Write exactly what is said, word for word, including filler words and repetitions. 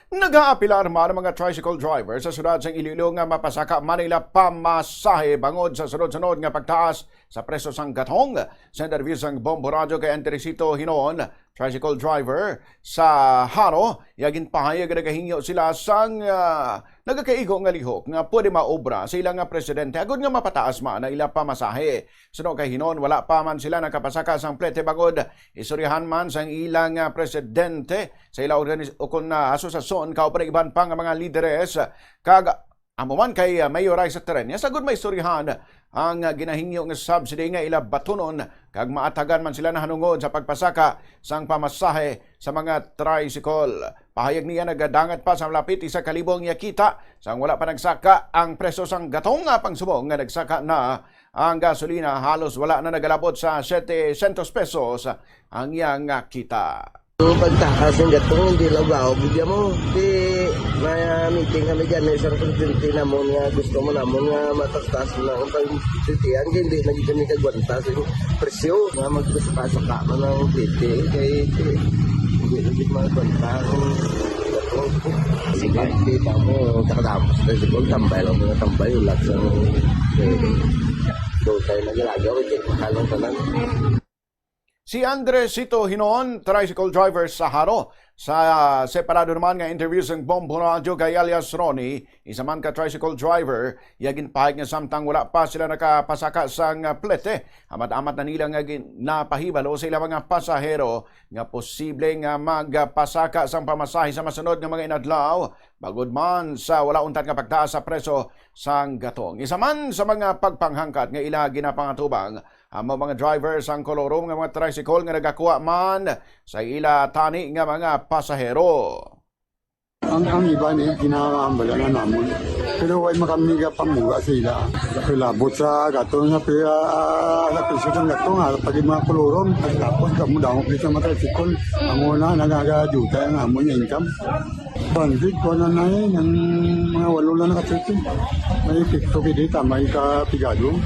Nagaapilar man ang mga tricycle driver sa siyudad sang Iloilo nga mapasaka man ila pamasahe bangod sa sunod-sunod nga pagtaas sa presyo sang gatong. Sa interview sang Bombo Radyo kay Andresito Hinon, tricycle driver sa Jaro, iya ginpahayag nga nagahingyo sila sang, ah, nagakaigo nga lihok nga pwede maobra sa ila nga presidente agud nga mapataas man ang ila pamasahe. Suno kay Hinon, wala pa man sila nakapasaka sang plete bangod istoryahan man sang ilang, ah, presidente sa ila organis-, o kon, ah, asosasyon, kauban ang iban pa nga mga lideres, kag amo man kay, ah, Mayor Raisa Terenia, sagod maistoryahan ang, ah, ginahingyo nga subsidy nga ila batunon, kag maatagan man sila nahanungod sa pagpasaka sang pamasahe sa mga tricycle. Pahayag niya, nagadangat pa sa malapit isa ka libo ang iya kita sang wala pa nagsaka ang presyo sang gatong nga pagsubong nga nagsaka na ang gasolina, halos wala na nagalabot sa setecientos pesos ang iyang kita. Ang pagtaas ng gatong, hindi lang ba, o, bigyan mo. Di, may, ah, meeting kami dyan, may isang presidente namon nga gusto mo namon nga matas-tas na ang pag-, sutian, kaya hindi lagi kami kagwanta sa presyo. Nga magpasaka-saka man ang plete, kay, kay, hindi lagi magwanta ang gatong. Sige, kita mo, takadamos na siguro, tambay lang mga tambay, ulat sa, eh, doon tayo naglalagaw, eh, kay mahalong tanan. Si Andresito Hinon, tricycle driver sa Jaro, sa separado naman nga interview sang Bombo Radyo kay alias Ronnie, isa man ka tricycle driver, iya ginpahayag nga samtang wala pa sila nakapasaka sang plete, amat-amat na nila nga gin-, napahibalo sa ilang mga pasahero nga posible nga magpasaka sang pamasahe sa masunod nga mga inadlaw, bangod man sa wala untat nga pagtaas sa presyo sang gatong. Isa man sa mga pagpanghangkat nga ila ginapangatubang amo mga driver sang kolorom nga mga tricycle nga nagakuha man sa ila tani nga mga pasahero. Ang, ang iban, eh, ginahambal na namon. Pero way makamiga pamura sa ila. Labot sa gatong nga pi-, ah, sa presyo sang gatong, ah, pag mga kolorom, at tapos kamo damo kita mga tricycle. Ang una, nagagaduta ang amon nga income. Bandit ko na na, eh, ng mga walo lang nakasiti. May epekto kay dita, may kapigado.